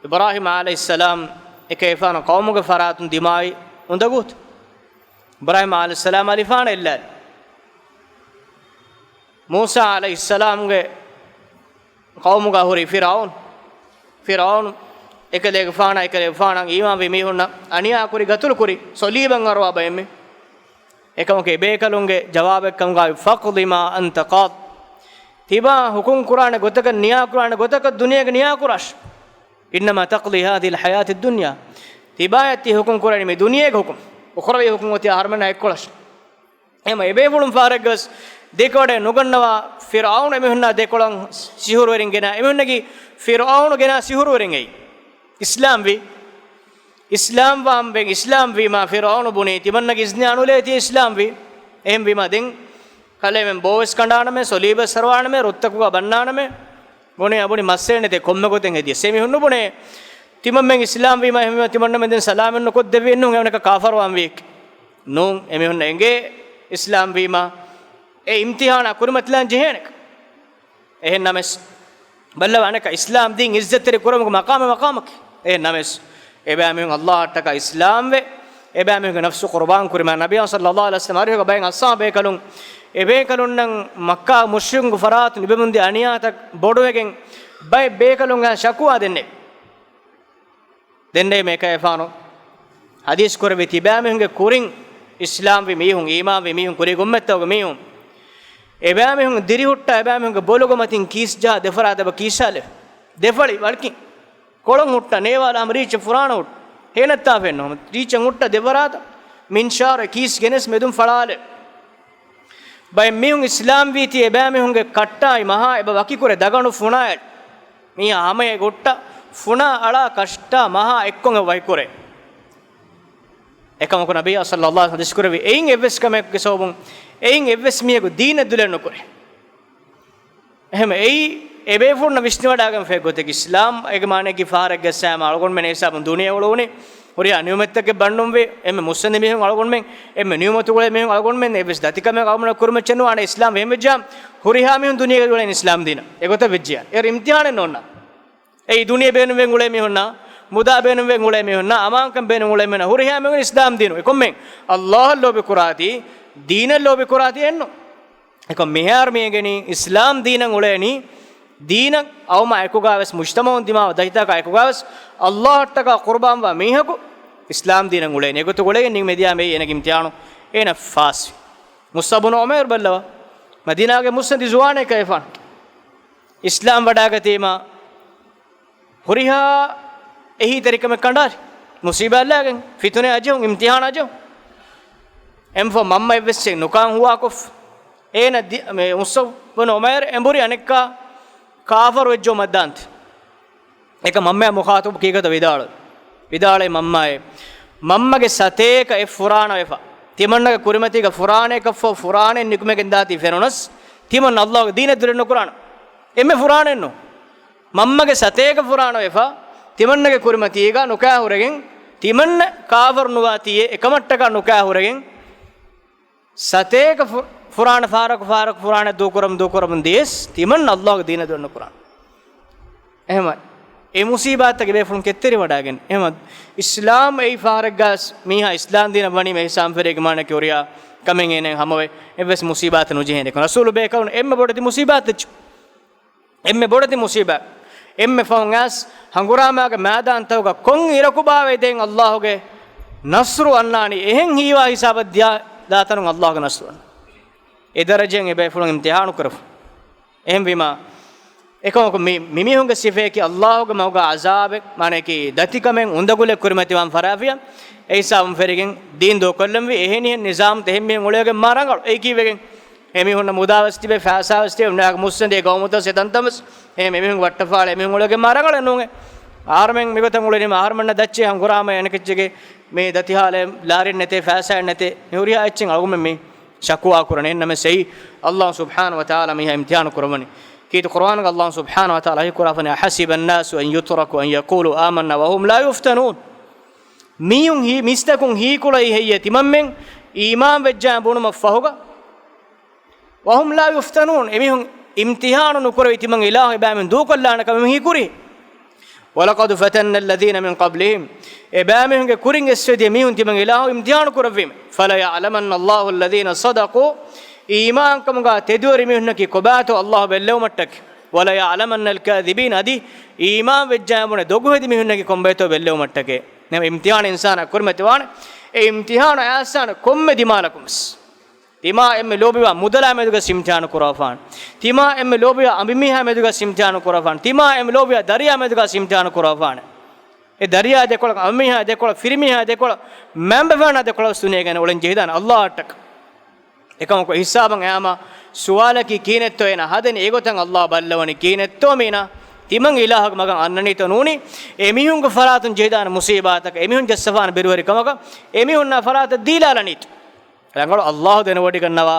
އިބްރާހީމް ޢަލައިހިއްސަލާމް އެކަލޭގެފާނު ޤައުމުގެ ފަރާތުން ދިމާވި އުނދަގޫތައް. އިބްރާހީމް ޢަލައިހިއްސަލާމް އަލިފާނަށް އެއްލާލި. މޫސާ ޢަލައިހިއްސަލާމްގެ ޤައުމުގަ ހުރި ފިރްޢައުނު، ފިރްޢައުނު އެކަލޭގެފާނާ، އެކަލޭގެފާނަށް އީމާންވި މީހުންނަށް އަނިޔާ ކުރި، ޤަތުލު ކުރި، ޞަލީބަށް އަރުވާ ބައެއް މީ. އެކަމަކު އެބޭކަލުންގެ ޖަވާބެއްކަމުގައި، "فَاقْضِ مَا أَنْتَ قَاضٍ." ތިބާ ޙުކުމް ކުރާނެ ގޮތަކަށް ނިޔާ ކުރާނެ ގޮތަކަށް ދުނިޔޭގަ ނިޔާ ކުރާށި. "إِنَّمَا تَقْضِي هَٰذِهِ الْحَيَاةَ الدُّنْيَا." ތިބާޔަށް ތި ޙުކުމް ކުރަނީ މި ދުނިޔޭގެ ޙުކުމް. އުޚްރަވީ ޙުކުމް އޮތީ އަހަރުމެންނާ އެއްކޮޅަށް. އެހެން އެބޭފުޅުން ފާރެއްގަވެސް ދެކެވަޑައެއް ނުގަންނަވާ، ފިރްޢައުނު އެމީހުންނާ ދެކޮޅަށް ސިހުރުވެރިން ގެނާ، އެމީހުންނަކީ ފިރްޢައުނު ގެނާ ސިހުރުވެރިން އެއީ. އިސްލާމްވީ. އިސްލާމްވާން ވެ-، އިސްލާމްވީމާ ފިރްޢައުނު ބުނީ، ތިމަންނަގެ އިޒްނިއާ ނުލޭތީ އިސްލާމްވީ. އެހެންވީމާ ދެން ކަލޭމެން ބޯވެސް ކަނޑާނަމޭ، ޞަލީބެއް ސަރުވާނަމޭ، ރުއްތަކުގަ ބަންނާނަމޭ، ބުނޭ އަބުނި މައްސޭނެތޭ ކޮންމެ ގޮތެއް ހެދިޔަސް. އެމީހުން ނުބުނޭ، ތިމަންމެން އިސްލާމްވީމާ އެހެންވީމާ ތިމަންނަމެން ދެން ސަލާމެއް ނުކޮށްދެއްވީ ނޫން، އެވަނަކަށް ކާފަރުވާންވީ. ނޫން، އެމީހުންނަށް އެނގޭ އިސްލާމްވީމާ އެ އިމްތިހާނާ ކުރިމަތިލާން ޖެހޭނެކަން. އެހެން ނަމަވެސް، ބައްލަވާ، އަނެއްކާ އިސްލާމް ދީން އިއްޒަތްތެރި ކުރުމުގެ މަޤާމެއް މަޤާމަކީ. އެހެން ނަމަވެސް، އެބައިމީހުން އައްލާހަށްޓަކާ އިސްލާމްވެ، އެބައިމީހުންގެ ނަފްސު ޤުރުބާން ކުރީމާ، ނަބިއްޔާ ޞައްލައްލާހު ޢަލައިހި ވަސައްލަމް އަރިހުގަ ބައެއް އަޞްޙާބު ބޭކަލުން، އެބޭކަލުންނަށް މައްކާ މުޝްރިކުންގެ ފަރާތުން ލިބެމުންދިޔަ އަނިޔާތައް ބޮޑުވެގެން، ބައެއް ބޭކަލުންގެ ޝަކުވާ ދެންނެވި. ދެންނެވީމަ އެކަލޭގެފާނު ޙަދީޘް ކުރެއްވި، ތިބައިމީހުންގެ ކުރިން އިސްލާމްވި މީހުން، އީމާންވި މީހުން، ކުރީގެ އުއްމަތްތަކުގެ މީހުން، އެބައިމީހުން ދިރިހުއްޓާ، އެބައިމީހުންގެ ބޮލުގެ މަތިން ކީސް ޖަހާ ދެފަރާތަށް އެބަ ކީސް އަލި، ދެފަޅި ވަޅިކިން ކޮޅުން ހުއްޓާ، ނޭވާލާ ހަމަ ރީއްޗަށް ފުރާނަ ހުއްޓާ، ހޭނަތާ ފެންނަ ހަމަ ރީއްޗަށް ހުއްޓާ ދެފަރާތަށް މިންޝާރު ކީސް ގެނެސް މެދުން ފަޅާލެ. ބައެއް މީހުން އިސްލާމްވީތީ އެބައިމީހުންގެ ކައްޓާއި މަހާ އެބަ ވަކިކުރޭ، ދަގަނޑު ފުނާއެއް. މީހާ ހަމައެ ގޮއްޓަށް ފުނާ އަޅާ ކަށްޓާ މަހާ އެއްކޮށް އެބަ ވަކިކުރޭ. އެކަމަކު ނަބިއްޔާ ޞައްލައްލާހު ޢަލައިހި ވަސައްލަމަ ދިސްކުރެއްވި އެއިން އެއްވެސް ކަމެއްގެ ސަބަބުން އެއިން އެއްވެސް މީހަކު ދީނަށް ދުލެއް ނުކުރޭ. އެހެން އެއީ އެބޭފުޅުންނަށް ވިސްނިވަޑާގެންފައި ގޮތެއް. އިސްލާމް އޭގެ މާނައަކީ ފަހަރެއްގަ ސާމަ އަޅުގަނޑުމެން އެ ހިސާބުން ދުނިޔެ އުޅުވުނީ ހުރިހާ ނިޢުމަތްތަކެއް ބަންނުންވީ، އެންމެ މުއްސަނދި މީހުން އަޅުގަނޑުމެން، އެންމެ ނިޢުމަތުގުޅޭ މީހުން އަޅުގަނޑުމެން، އެއްވެސް ދަތިކަމެއް އަޅުގަނޑުމެންނަށް ކުރިމައްޗެއް ނުވާނެ. އިސްލާމް އެހެން ވެއްޖާ ހުރިހާ މީހުން ދުނިޔޭގަ އުޅެނީ އިސްލާމް ދީނަށް. އެގޮތަށް ވެއްޖިޔާ އޭރު އިމްތިހާނެއް ނޯންނާ. އެއީ ދުނިޔެ ބޭނުންވެގެން އުޅޭ މީހުންނާ، މުދާ ބޭނުންވެގެން އުޅޭ މީހުންނާ، އަމާންކަން ބޭނުން އުޅޭ މީހުންނާ، ހުރިހާ މީހުން އިސްލާމް ދީނު. އެކޮންމެ އައްލާހަށް ލޯބި ކުރާތީ، ދީނަށް ލޯބި ކުރާތީ އެއްނު. އެކަމް މިހާރު މިއެނގެނީ އިސްލާމް ދީނަށް އުޅޭނީ، ދީނަށް އައުމާ އެކުގާވެސް، މުޖްތަމަޢުން ދިމާވާ ދަތިތަކާ އެކުގާވެސް، އައްލާހަށްޓަކާ ޤުރުބާންވާ މީހަކު އިސްލާމް ދީނަށް އުޅޭނީ. އެގޮތުގަ އުޅެގެން ނިމެދިޔާ މެއީ އޭނަގެ އިމްތިޙާނު، އޭނަ ފާސްވި. މުޞްޢަބު ބުނު ޢުމައިރު ބައްލަވާ، މަދީނާގެ މުއްސަނދި ޒުވާނެއް ކައިފާނު އިސްލާމް ވަޑާގަތީމާ، ހުރިހާ އެހީތެރިކަމެއް ކަނޑާލި، މުޞީބާތް ލާގެން، ފިތުނައާ ޖެހުން، އިމްތިޙާނާ ޖެހުން. އެންފޯ މަންމަ އެއްވެސް ނުކާން ހުވާކޮށް، އޭނަ ދި-، މެ މުޞްޢަބު ބުނު ޢުމައިރު އެނބުރި އަނެއްކާ ކާފަރު ވެއްޖެ މައްދާންތި. އެކަ މަންމަޔާ މުޚާޠަބު ކީކަތަ ވިދާޅު، ވިދާޅައި މަންމާއޭ، މަންމަގެ ސަތޭކަ އެއް ފުރާނަ ވެފަ، ތިމަންނަގެ ކުރިމަތީގަ ފުރާނައަކަށްފަހު ފުރާނައެއް ނިކުމެގެން ދާތީ ފެނުނަސް، ތިމަން އައްލާހުގެ ދީނަށް ދުރެއް ނުކުރާނަ. އެންމެ ފުރާނައެއްނު. މަންމަގެ ސަތޭކަ ފުރާނަ ވެފަ، ތިމަންނަގެ ކުރިމަތީގަ ނުކާ ހުރެގެން، ތިމަންނަ ކާފަރު ނުވާތީއޭ، އެކަމަށްޓަކާ ނުކާ ހުރެގެން، ސަތޭކަ ފު-، ފުރާނަ ފަހަރަކު ފަހަރަކު ފުރާނަ ދޫކުރަމުން ދޫކުރަމުން ދިޔަސް، ތިމަން އައްލާހުގެ ދީނަށް ދުރެއް ނުކުރާނަ. އެހެމަ، އެ މުޞީބާތްތަކެއް ބޭފުޅުން ކެތްތެރިވަޑާގެން. އެހެމަ، އިސްލާމް އެއީ ފަހަރެއްގަ މީހާ އިސްލާމް ދީނަށް ވަނީމަ އިޙްސާން ފެރިގެ މާނައަކީ ހުރިހާ ކަމެއް އޭނައަށް ހަމަވެ، އެއްވެސް މުޞީބާތެއް ނުޖެހޭނެ. ރަސޫލު ބޭކަލުން އެންމެ ބޮޑެތި މުޞީބާތްތައް އެންމެ ބޮޑެތި މުޞީބާތް، އެންމެ ފަހުން އައިސް ހަނގުރާމާގެ މައިދާންތަކުގަ ކޮން އިރަކު ބާވައިދޭން އައްލާހުގެ ނަޞްރު އަންނާނީ، އެހެން ހީވާ ހިސާބަށް ދިޔަ ދާތަނުން އައްލާހުގެ ނަޞްރު އަންނާނީ. އެ ދަރަޖައިން އެބޭފުޅުން އިމްތިޙާނު ކުރެފަ. އެހެންވީމާ، އެކަމަކު މި، މިމީހުންގެ ސިފަޔަކީ އައްލާހުގެ މަގުގަ ޢަޒާބެއް، މާނައަކީ ދަތިކަމެއް އުނދަގުލެއް ކުރިމަތިވާން ފަރާފިޔަ، އެ ހިސާބުން ފެރިގެން ދީން ދޫކޮށްލަންވީ، އެހެނިހެން ނިޒާމްތައް އެހެންމީހުން އުޅޭގެން މާ ރަނގަޅު. އެއީކީވެގެން އެމީހުންނަށް މުދާވެސް ތިބޭ، ފައިސާވެސް ތިބޭ، އެމީހުންނާ މުއްސަނދޭ ގައުމުތައް ސެތަންތަންވެސް. އެހެން އެމީހުންގެ ވައްޓަފާޅި އެމީހުން އުޅެގެން މަރަގަޅެއް ނޫނޭ. އަހަރުމެން މިގޮތަށް އުޅެނީމަ އަހަރުމެންނަށް ދައްޗޭ ހަނގުރާމަ އެނެކެއްޗެއްގެ މި ދަތިހާލައެއް ލާރިއެއް ނެތޭ، ފައިސާއެއް ނެތޭ. މި ހުރިހާ އެއްޗެއް އަޅުގަނޑުމެން މި ޝަކުވާ ކުރަނީ. އެހެންނަމަވެސް އެއީ ﷲ ސުބްޙާނަހޫ ވަތަޢާލާ މީހާ އިމްތިޙާނު ކުރައްވަނީ. ކީރިތި ޤުރުއާނުގަ ﷲ ސުބްޙާނަހޫ ވަތަޢާލާ ވަޙީ ކުރާފަނީ، أحسب الناس أن يتركوا أن يقولوا آمنا وهم لا يفتنون. މީހުން ހީ-، މީސްތަކުން ހީކުޅައީ ހެއްޔޭ ތިމަންމެން އީމާން ވެއްޖާ ބުނުމަށްފަހުގަ؟ وهم لا يفتنون، އެމީހުން އިމްތިޙާނު ނުކުރެވި ތިމަން އިލާހު އެބައިމީހުން ދޫކޮށްލާނެ ކަމެއް ހީކުރީ. ولقد فتنا الذين من قبلهم، އެބައިމީހުންގެ ކުރިން އެއްސެވި މީހުން ތިމަން އިލާހު އިމްތިޙާނު ކުރެއްވީމެ. فليعلمن الله الذين صدقوا، އީމާންކަމުގަ ތެދުވެރި މީހުންނަކީ ކޮބާތޯ ﷲ ބެއްލެވުމަށްޓަކައި. وليعلمن الكاذبين، އަދި އީމާން ވެއްޖާ ބުނެ ދޮގުހެދި މީހުންނަކީ ކޮންބައިތޯ ބެއްލެވުމަށްޓަކައި. ނަމަ އިމްތިޙާނު އިންސާނާ ކުރިމަތިވާނެ. އެ އިމްތިޙާނު އައިސާނެ ކޮންމެ ދިމާލަކުން ވެސް. ތިމާ އެންމެ ލޯބިވާ މުދަލާ މެދުގަ އިމްތިޙާނު ކުރައްވާފާނެ. ތިމާ އެންމެ ލޯބިވާ އަނބިމީހާ މެދުގަ އިމްތިޙާނު ކުރައްވާފާނެ. ތިމާ އެންމެ ލޯބިވާ ދަރިޔާ މެދުގަ އިމްތިޙާނު ކުރައްވާފާނެ. އެ ދަރިޔާ ދެކޮޅަށް، އަނބިމީހާ ދެކޮޅަށް، ފިރިމީހާ ދެކޮޅަށް، މައިންބަފައިންނާ ދެކޮޅަށް ދުނިޔޭގަ އުޅެން ޖެހިދާނެ ﷲ އަށްޓަކައި. އެކަމަކު ހިސާބަށް އައިމަ ސުވާލަކީ ކިހިނެއްތޯ އޭނާ ހަދަނީ؟ އެގޮތަށް ﷲ ބައްލަވަނީ ކިހިނެއްތޯ މީނާ ތިމަން އިލާހުގެ މަގަށް އަންނަނީތޯ ނޫނީ؟ އެމީހުންގެ ފަރާތުން ޖެހިދާނެ މުޞީބާތަކަށް، އެމީހުން ޖައްސަފާނެ ބިރުވެރިކަމަކަށް، އެމީހުންނާ ފަރާތަށް ދީލާލަނީތޯ؟ ރަނގަޅު ﷲ ދެނެވޮޑިގަންނަވާ،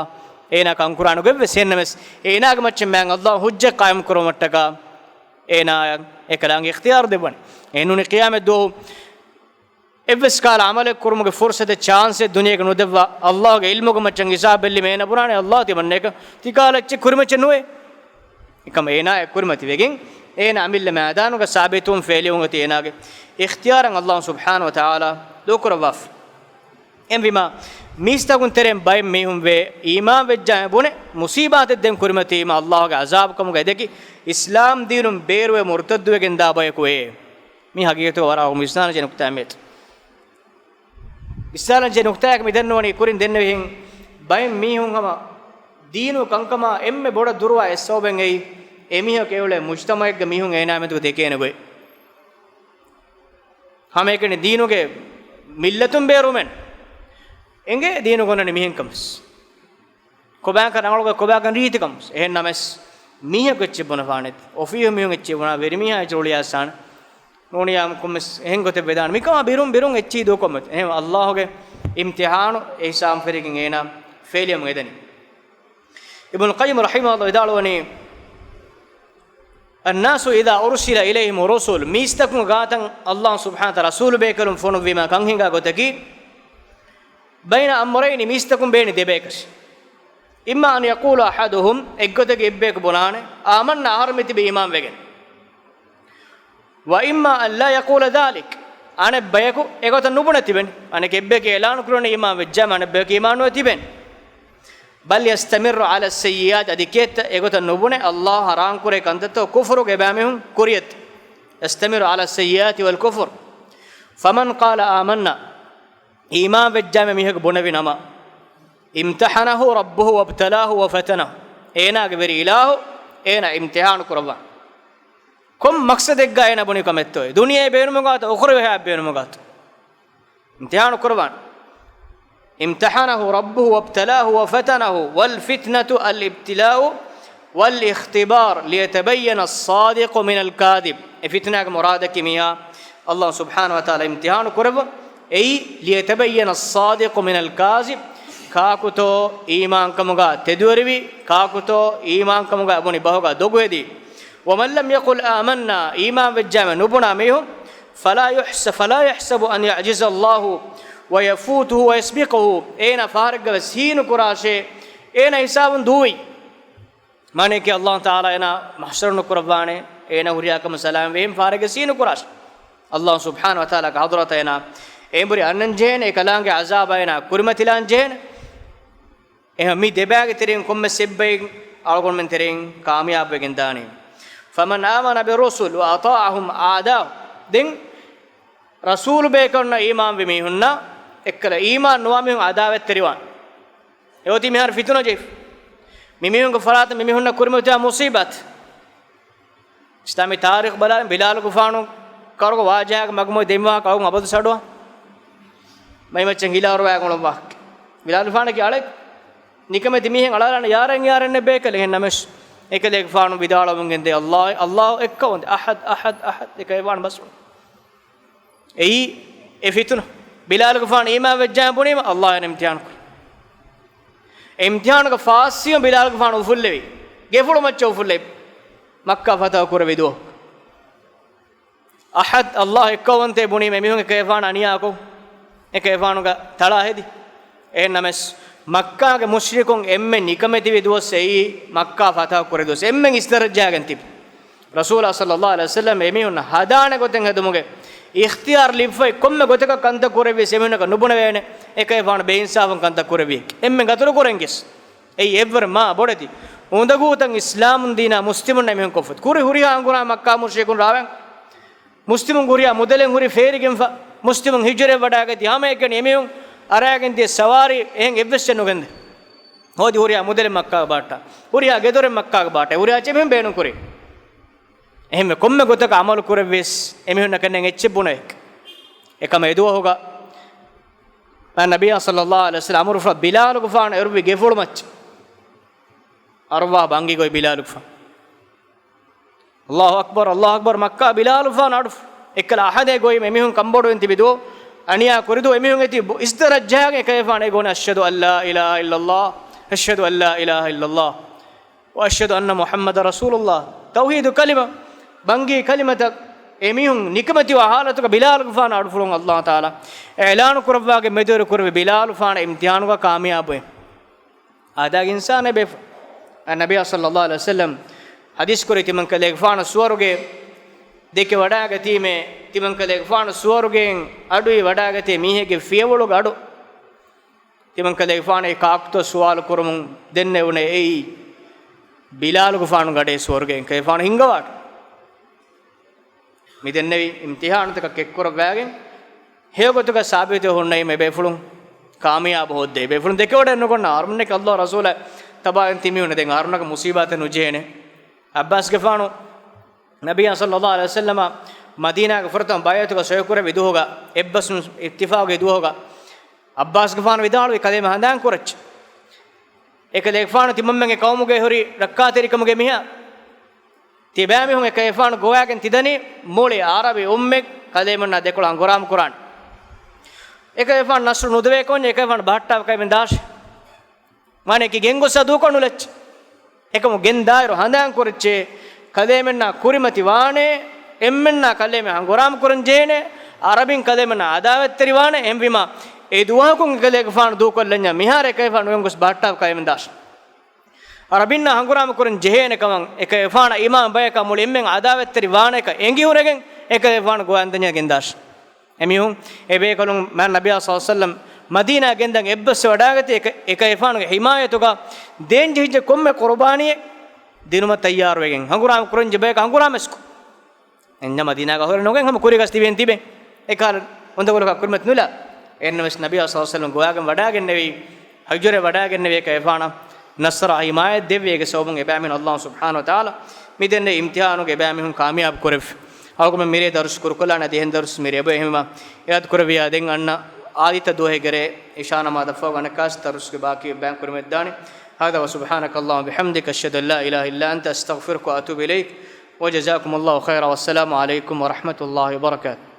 އޭނާ ކަންކުރާނެ ގޮތްވެސް. އެހެންނަމަވެސް، އޭނާގެ މައްޗަށް މާތް ﷲ ހުއްޖަތް ޤާއިމް ކުރުމަށްޓަކާ، އޭނާއަށް އެކަލާނގެ އިޚްތިޔާރު ދެއްވަނީ. އެހެންނޫނީ ޤިޔާމަތް ދުވަހު އެއްވެސް ކަހަލަ ޢަމަލެއް ކުރުމުގެ ފުރުޞަތެއް، ޗާންސެއް ދުނިޔޭގަ ނުދެއްވާ، ﷲ ގެ ޢިލްމުގެ މައްޗަށް ހިސާބް ބެއްލީމަ އޭނާ ބުނާނެ، ﷲ ތިމަންނައަކަށް ތިކަހަލަ އެއްޗެއް ކުރިމައްޗެއް ނުވޭ. އެކަމަކު އޭނާ އެ ކުރިމަތިވެގެން، އޭނާ އަމިއްލަ މައިދާނުގަ ސާބިތުވުން ފެއިލިވުން އޮތީ އޭނާގެ އިޚްތިޔާރަށް ﷲ ސުބްޙާނަހޫ ވަތަޢާލާ ދޫކުރައްވާފަ. އެހެންވީމަ، މީސްތަކުން ތެރެއިން ބައެއް މީހުން ވޭ، އީމާން ވެއްޖާ ބުނެ، މުޞީބާތެއް ދެން ކުރިމަތިވީމަ ﷲ ގެ ޢަޒާބު ކަމުގަ އެދެކި، އިސްލާމް ދީނުން ބޭރުވެ މުރުތައްދުވެގެން ދާ ބަޔަކު ވޭ. މީ ހަގީގަތުގަ ވަރަށް ވިސްނާލަންޖެހޭ ނުކުތާއެއް މިއޮތީ. ވިސްނާލަންޖެހޭ ނުކުތާއަކަށް މި ދެންނެވުނީ. ކުރިން ދެންނެވިހެން ބައެއް މީހުން ހަމަ ދީނު ކަންކަމާ އެންމެ ބޮޑަށް ދުރުވާ އެއް ސަބަބެއް އެއީ، އެމީހަކު އެއުޅޭ މުޖްތަމަޢެއްގެ މީހުން އޭނާ މެދުގަ ދެކޭނެ ގޮތް. ހަމައެކަނި ދީނުގެ މިއްލަތުން ބޭރުމެއް ނެތް. އެނގޭ ދީނު ގޮންނަނީ މިހެންކަން ވެސް. ކޮބާކަން ރަނގަޅުގޮތް، ކޮބާކަން ރީތިކަން ވެސް. އެހެން ނަމަވެސް، މީހަކު އެއްޗެއް ބުނެފާނެތި. އޮފީހު މީހުން އެއްޗެއް ބުނާ، ވެރިމީހާ އެއްޗެއް އުޅިއައިސާނެ. ނޫނީ ކޮންމެސް އެހެން ގޮތެއް ވެދާނެ. މިކަމާ ބިރުން ބިރުން އެއްޗެހި ދޫކޮށްމެތި. އެހެން ﷲ ގެ އިމްތިޙާނު އެ ހިސާބުން ފެށިގެން އޭނާ ފެއިލްވަމުން އެދެނީ. އިބްނުލް ޤައްޔިމް ރަޙިމަހުﷲ ވިދާޅުވަނީ، الناس إذا أرسل إليهم الرسل، މީސްތަކުން ގާތަށް ﷲ ސުބްޙާނަހޫ ވަތަޢާލާ ރަސޫލު ބޭކަލުން ފޮނުއްވީމާ ކަން ހިނގާ ގޮތަކީ، بين أمرين، މީސްތަކުން ބޭނި ދެބަޔަކަށް. إما أن يقول أحدهم، އެއްގޮތަކީ އެއްބަޔަކު ބުނާނެ، آمنا، އަހަރު މި ތިބީ އީމާން ވެގެން. وإما أن لا يقول ذلك، އަނެއް ބަޔަކު އެގޮތަށް ނުބުނެ ތިބެން. އަނެކެއް އެއްބަޔަކު އިޢުލާނު ކުރަނީ އީމާން ވެއްޖާމަ، އަނެއް ބަޔަކު އީމާން ނުވެ ތިބެން. بل يستمر على السيئات، އަދި ކިއެއްތަ އެގޮތަށް ނުބުނެ، ﷲ ޙަރާމް ކުރޭ ކަންތައްތައް ކުފުރުގެ އެބައިމީހުން ކުރިޔަށް. يستمر على السيئات والكفر. فمن قال آمنا، އީމާން ވެއްޖާމެ މީހަކު ބުނެވި ނަމަ، امتحنه ربه وابتلاه وفتنه، އޭނާގެ ވެރި އިލާހު އޭނާ އިމްތިޙާނު ކުރައްވާނެ. ކޮން މަޤްޞަދެއްގަ އޭނާ ބުނި ކަމެއްތޯ؟ ދުނިޔެ ބޭނުމުގަތަ، އުޚްރަވީ ބޭނުމުގަތަ އިމްތިޙާނު ކުރައްވާނެ. امتحنه ربه وابتلاه وفتنه، والفتنة الابتلاء والاختبار ليتبين الصادق من الكاذب. އެ ފިތުނާގެ މުރާދަކީ މީހާ ﷲ ސުބްޙާނަހޫ ވަތަޢާލާ އިމްތިޙާނު ކުރެއްވުން. އެއީ، ليتبين الصادق من الكاذب، ކާކުތޯ އީމާންކަމުގަ ތެދުވެރިވި، ކާކުތޯ އީމާންކަމުގަ ބުނި ބަހުގަ ދޮގުހެދި. ومن لم يقل آمنا، އީމާން ވެއްޖާމެ ނުބުނާ މީހުން، فلا يحس-، فلا يحسب أن يعجز الله ويفوته ويسبقه، އޭނާ ފަހަރެއްގަ ވެސް ހީނުކުރާށޭ، އޭނާ ހިސާބުން ދޫވި. މާނައަކީ ﷲ ތަޢާލާ އޭނާ މަޙްޝަރު ނުކުރައްވާނެ، އޭނާ ހުރިހާ ކަމުން ސަލާމަތްވެ އެހެން ފަހަރެއްގަ ހީނުކުރާށޭ. ﷲ ސުބްޙާނަހޫ ވަތަޢާލާގެ ޙަޟްރަތަށް އޭނާ އެނބުރި އަންނަން ޖެހޭނެ، އެކަލާނގެ ޢަޒާބާ އޭނާ ކުރިމަތިލާން ޖެހޭނެ. އެހެން މި ދެބައިގެ ތެރެއިން ކޮންމެސް އެއްބައި އަޅުގަނޑުމެން ތެރެއިން ކާމިޔާބުވެގެން ދާނީ. فمن آمن بالرسل وأطاعهم أعداؤهم. ދެން ރަސޫލު ބޭކަލުންނަށް އީމާންވި މީހުންނަށް އެއްކަލަ އީމާން ނުވާ މީހުން ޢަދާވަތްތެރިވާނެ. އެއޮތީ މިހާރު ފިތުނަ ޖެހިފަ. މި މީހުންގެ ފަރާތުން މި މީހުންނަށް ކުރިމަތިވާ މުޞީބާތު. އިސްލާމީ ތާރީޚު ބަލާލި، ބިލާލުގެފާނު ކަރުގަ ވާޖަހާގެ މަގުމޮޅި ދެންވާ ކައުން އަބަދު ސަޑުވާ. މައިމައްޗަށް ހިލާ އޮރުވާ ގުޅުން ވާހަކަ. ބިލާލުގެފާނަކީ އަޅެއް. ނިކަމެތި މީހެއް އަޅާލާނެ ޔާރެން ޔާރެންނެއް ބޭކަލެއް. އެހެން ނަމަވެސް އެކަލޭގެފާނު ވިދާޅުވަމުން ގެންދޭ، ﷲ، ﷲ އެއްކައުވަންތޭ، އަޙަދް، އަޙަދް، އަޙަދް، އެކައިވާން ބަސް. އެއީ އެ ފިތުނަ. ބިލާލުގެފާނު އީމާން ވެއްޖާ ބުނީމަ، ﷲ އޭނަ އިމްތިޙާނު ކުރި. އެ އިމްތިޙާނުގެ ފާސްވީމަ ބިލާލުގެފާނު އުފުއްލެވި. ގެފުޅު މައްޗަށް އުފުއްލެވި. މައްކާ ފަތަޙު ކުރެވި ދުވަހު. އަޙަދް، ﷲ އެއްކައުވަންތޭ ބުނީމަ އެމީހުން އެކަލޭގެފާނަށް އަނިޔާކޮށް، އެކަލޭގެފާނުގެ ތަޅާ ހެދި. އެހެން ނަމަވެސް، މައްކާގެ މުޝްރިކުން އެންމެ ނިކަމެތިވި ދުވަސް އެއީ، މައްކާ ފަތަޙު ކުރި ދުވަސް. އެންމެން އިސްތަށް ޖަހައިގެން ތިބި. ރަސޫލާ ޞައްލައްލާހު ޢަލައިހި ވަސައްލަމް އެމީހުން ހަދާނެ ގޮތެއް ހެދުމުގެ އިޚްތިޔާރު ލިބިފައި، ކޮންމެ ގޮތަކަށް ކަންތައް ކުރެއްވިޔަސް އެމީހުންނަކަށް ނުބުނެވޭނެ، އެކަލޭގެފާނު ބޭއިންސާފުން ކަންތައް ކުރެއްވި. އެންމެން ގަތުރު ކުރަން ގެސް. އެއީ އެއްވަރު މާ ބޮޑެތި އުނދަގޫތައް އިސްލާމުން ދީނާ މުސްލިމުންނަށް އެމީހުން ކޮށްފަ. ކުރި ހުރިހާ ހަނގުރާމަ މައްކާ މުޝްރިކުން ރާވަން. މުސްލިމުން ހުރިހާ މުދަލެއް ހުރި ފޭރިގެންފަ. މުސްލިމުން ހިޖުރަ ވަޑައިގަތީ ހަމައެކަނި އެމީހުން އަރާގެން ދިޔަ ސަވާރީ އެހެން އެއްވެސް ނުގެންދެ. ހޯދި ހުރިހާ މުދަލެއް މައްކާގަ ބާއްޓާ. ހުރިހާ ގެދޮރެއް މައްކާގަ ބާއްޓާ. ހުރިހާ އެއްޗެއް އެމީހުން ބޭނުން ކުރި. އެހެންވެ ކޮންމެ ގޮތަކަށް އަމަލު ކުރެއްވިޔަސް އެމީހުންނަކަށް ނެތް އެއްޗެއް ބުނެވޭ. އެކަމަށް އެދުވަހުގަ މާ ނަބިއްޔާ ޞައްލައްލާހު ޢަލައިހި ވަސައްލަމް އަމުރުފަ ބިލާލުގެފާނު އެރުވި ގެފުޅު މައްޗަށް. އަރުވާހަ ބަންގި ގޮތް ބިލާލުގެފާނު. އައްލާހު އަކްބަރު، އައްލާހު އަކްބަރު، މައްކާ ބިލާލުގެފާނު އަޑު. އެއްކަލަ އަހަދޭ ގޮތް އެމީހުން ކަންބޮޑުވެން ތިބި ދުވަހު، އަނިޔާ ކުރި ދުވަހު އެމީހުން އެތި ބު-، އިސްތަށް ޖަހައިގެން އެކަލޭގެފާނު އެ ގޮވަނީ، "އަޝްހަދު އައްލާ އިލާހަ އިއްލައްލާހު، އަޝްހަދު އައްލާ އިލާހަ އިއްލައްލާހު، ވައަޝްހަދު އަންނަ މުޙައްމަދަން ރަސޫލުއްލާހު." ތައުޙީދު ކަލިމަ، ބަންގީ ކަލިމަތައް އެމީހުން ނިކަމެތިވާ ޙާލަތުގަ ބިލާލުގެފާނު އަޑުފުޅުން އައްލާހު ތަޢާލާ އިޢުލާނު ކުރައްވާގެން މެދުވެރި ކުރެއްވި ބިލާލުގެފާނު އިމްތިޙާނުގަ ކާމިޔާބުވެ. އާދައިގެ އިންސާނެއް ބޭފުޅުން. އައް ނަބިއްޔާ ޞައްލައްލާހު ޢަލައިހި ވަސައްލަމް ޙަދީޘް ކުރީ، ތިމަން ކަލޭގެފާނު ސުވަރުގެ ދެކެ ވަޑައިގަތީމޭ، ތިމަން ކަލޭގެފާނު ސުވަރުގެއިން އަޑުއިވި ވަޑައިގަތޭ މީހެއްގެ ފިޔަވަޅުގެ އަޑު. ތިމަން ކަލޭގެފާނު އެ ކާކުތޯ ސުވާލު ކުރުމުން ދެންނެވުނޭ އެއީ ބިލާލުގެފާނު ގަޑޭ ސުވަރުގެއިން ކަލޭގެފާނު ހިންގަވާ އަޑު. މި ދެންނެވި އިމްތިޙާނުތަކަށް ކެއްކުރައްވާގެން، ހެޔޮގޮތުގަ ސާބިތުވެ ހުންނައިމަ އެބޭފުޅުން ކާމިޔާބު ހޯއްދޭ. އެބޭފުޅުން ދެކެވަޑައެއް ނުގަންނަ އަރުންނެކެ އައްލާހު ރަސޫލާ ތަބާގެން ތިމީހުން ދެން އަރުނަކަށް މުސީބާތެއް ނުޖެހޭނެ. ޢައްބާސްގެފާނު ނަބިއްޔާ ޞައްލައްލާހު ޢަލައިހި ވަސައްލަމަށް މަދީނާގެ ފުރަތަމަ ބައިޢަތުގަ ޞުލްޙު ކުރެއްވި ދުވަހުގަ، އެއްބަސްވުން އިއްތިފާގު ދުވަހުގަ، ޢައްބާސްގެފާނު ވިދާޅުވި ކަލޭމެން ހަނދާން ކުރައްޗޭ. އެކަލޭގެފާނު ތިމަންމެންގެ ޤައުމުގައި ހުރި ރައްކާތެރިކަމުގެ މިހާ ތިބާމީހުން އެކަލޭގެފާނު ގޮވާގެން ތިދަނީ މުޅި ޢަރަބި އުއްމަތް ކަލޭމެންނާ ދެކޮޅަށް ހަނގުރާމަ ކުރާނެ. އެކަލޭގެފާނު ނަޞްރު ނުދެވޭ ކަމަށް އެކަލޭގެފާނު ބަހައްޓާފަ ކަލޭމެން ދާށޭ. ވާނެ އެކި ގެންގޮސް އަދުކޮށް ނުލައްޗޭ. އެކަމު ގެންދާއިރު ހަނދާން ކުރައްޗޭ، ކަލޭމެންނާ ކުރިމަތި ވާނޭ، އެންމެންނާ ކަލޭމެން ހަނގުރާމަ ކުރަން ޖެހޭނެ، ޢަރަބިން ކަލޭމެންނާ އަދާވަތްތެރި ވާނެ. އެހެންވީމާ، އެ ދުވަހަކުން އެކަލޭގެފާނު ދޫކޮށްލަންޏާ މިހާރު އެކަލޭގެފާނު ނުގެންގޮސް ބަހައްޓާފަ ކަލޭމެން ދާށޭ. ޢަރަބިންނާ ހަނގުރާމަ ކުރަން ޖެހޭނެ ކަމަށް އެކަލޭގެފާނާ އިމާމް ބަޔަކާ މުޅި އެންމެން އަދާވަތްތެރި ވާނެކަން އެނގި ހުރެގެން އެކަލޭގެފާނު ގޮވަންދަންޏާ ގެންދާށޭ. އެމީހުން އެބޭކަލުން މާތް ނަބިއްޔާ ޞައްލައްލާހު ޢަލައިހި ވަސައްލަމް މަދީނާ ގެންދަން އެއްބަސްވެ ވަޑައިގަތީ އެކަ-، އެކަލޭގެފާނުގެ ޙިމާޔަތުގަ ދޭންޖެހިއްޖެ ކޮންމެ ޤުރުބާނީއެއް ދިނުމަށް ތައްޔާރުވެގެން، ހަނގުރާމަ ކުރަންޖެހޭ ބަޔަކަށް ހަނގުރާމަވެސް ކޮށް. އެންމެ މަދީނާގަ ހުރެ ނުގެން ހަމަ ކުރިގަސް ތިބެން ތިބެ. އެކަހަލަ އުނދަގުލަކާ ކުރިމަތި ނުލާ. އެހެންނަމަވެސް ނަބިއްޔާ ޞައްލައްލާހު ޢަލައިހި ވަސައްލަމް ގޮވާގެން ވަޑައިގެންނެވި، ހިޖުރަ ވަޑައިގެންނެވި އެކަލޭގެފާނަށް ނަޞްރާ ޙިމާޔަތް ދެއްވި އޭގެ ސަބަބުން އެބައިމީހުން އައްލާހު ސުބްޙާނަހު ވަތަޢާލާ މި ދެންނެވި އިމްތިޙާނުގަ އެބައިމީހުން ކާމިޔާބު ކުރެއްވި. އަޅުގަނޑުމެން މިރޭ ދަރުސް ކުރުކޮށްލާނެ އަދި އެހެން ދަރުސް މިރޭ އެބަ އެހެންވީމާ އިރާދަ ކުރެއްވިޔާ ދެން އަންނަ އާދިއްތަ ދުވަހެއްގެ ރޭ ޢިޝާ ނަމާދަށްފަހު އަނެއްކާސް ދަރުސްގެ ބާކީ ބަޔާން ކުރިމަތިދާނެ. هذا وسبحانك اللهم وبحمدك أشهد أن لا إله إلا أنت أستغفرك وأتوب إليك وجزاكم الله خيرا والسلام عليكم ورحمة الله وبركاته.